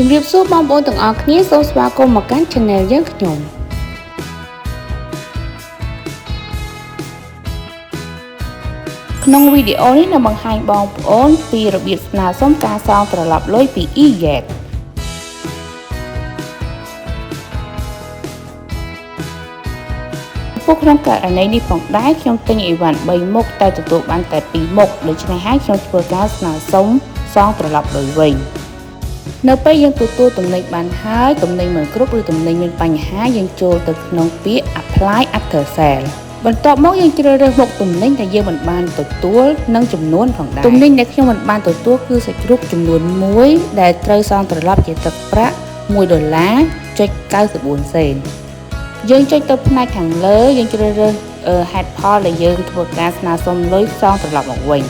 ជំរាបសួរបងប្អូនទាំងអស់គ្នាសូមស្វាគមន៍មកកាន់ Channel យើងខ្ញុំក្នុងវីដេអូនេះនឹងបង្ហាញបងប្អូនពីរបៀបស្នើសុំការសងត្រឡប់លុយពី eGate ពួកក្នុងករណីនេះផងដែរខ្ញុំទិញអីវ៉ាន់3មុខតែទទួលបានតែ2មុខដូច្នេះហើយខ្ញុំធ្វើការស្នើសុំសងត្រឡប់លុយវិញនៅពេលយើងទទួលទំនិញបានហើយទំនិញមិនគ្រប់ឬទំនិញមានបញ្ហាយើងចូលទៅក្នុងពាក្យ apply after sale បន្ទាប់មកយើងជ្រើសរើសមុខទំនិញដែលយើងមិនបានទទួលនិងចំនួនផងដែរទំនិញដែលខ្ញុំមិនបានទទួលគឺសាច់ជ្រូកចំនួន1ដែលត្រូវសងត្រឡប់ជាទឹកប្រាក់1ដុល្លារចុច94សេនយើងចុចទៅផ្នែកខាងលើយើងជ្រើសរើសហេតុផលដែលយើងធ្វើការស្នើសុំលុយសងត្រឡប់មកវិញ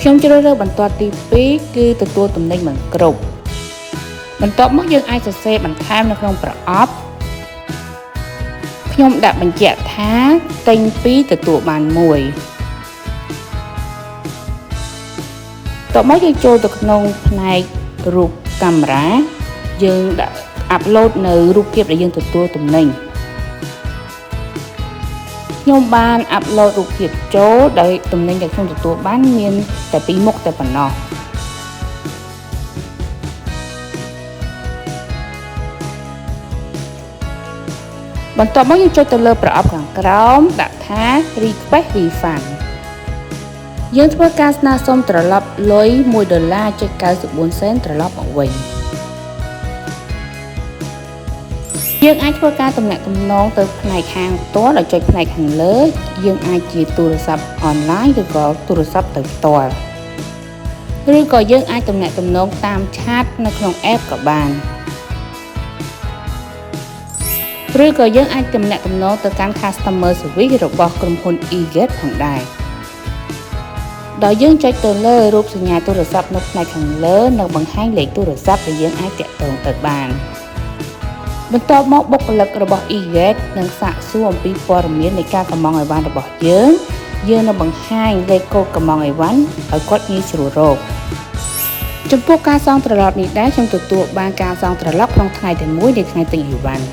ខ្ញុំជ្រើសរើសបន្ទាត់ទី2គឺទទួលទំនិញមិនគ្រប់បន្ទាប់មកយើងអាចសរសេរបន្ថែមនៅក្នុងប្រអប់ខ្ញុំដាក់បញ្ជាក់ថាទិញ2ទទួលបាន1តមកយើងចូលទៅក្នុងផ្នែករូបកាមេរ៉ាយើងដាក់ upload នៅរូបភាពដែលយើងទទួលទំនិញខ្ញុំបាន upload រូបភាពចូលដោយទំនិញដែលខ្ញុំទទួលបានមានតែ2មុខតែប៉ុណ្ណោះបន្ទាប់មកយើងចុចទៅលើប្រអប់ខាងក្រោមដាក់ថា request refund យើងធ្វើការស្នើសុំត្រឡប់លុយ1ដុល្លារចុច94សេនត្រឡប់មកវិញយើងអាចធ្វើការទំនាក់ទំនងទៅផ្នែកខាងផ្ទាល់ដោយចុចផ្នែកខាងលើយើងអាចជាទូរស័ព្ទអនឡាញឬក៏ទូរស័ព្ទទៅផ្ទាល់ឬក៏យើងអាចទំនាក់ទំនងតាម chat នៅក្នុង app ក៏បានឬក៏យើងអាចទំនាក់ទំនងទៅកាន់ Customer Service របស់ក្រុមហ៊ុន eGate ផងដែរដោយយើងចុចទៅលើរូបសញ្ញាទូរស័ព្ទនៅផ្នែកខាងលើនឹងបង្ហាញលេខទូរស័ព្ទដែលយើងអាចទាក់ទងទៅបានបន្ទាប់មកបុគ្គលិករបស់ eGate នឹងសាកសួរអំពីព័ត៌មាននៃការកម្មង់អីវ៉ាន់របស់យើងយើងនឹងបង្ហាញលេខកូដកម្មង់អីវ៉ាន់ឲ្យគាត់ងាយស្រួលរកចំពោះការសងត្រឡប់នេះដែរខ្ញុំទទួលបានការសងត្រឡប់ក្នុងថ្ងៃតែមួយនៃថ្ងៃទិញអីវ៉ាន់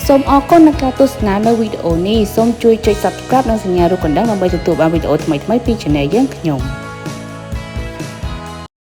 សូមអរគុណក្នុងការទស្សនានៅវីដេអូនេះសូមជួយចុច Subscribe និងសញ្ញារូបកណ្ដឹងដើម្បីទទួលបានវីដេអូថ្មីៗពី Channel យើងខ្ញុំ។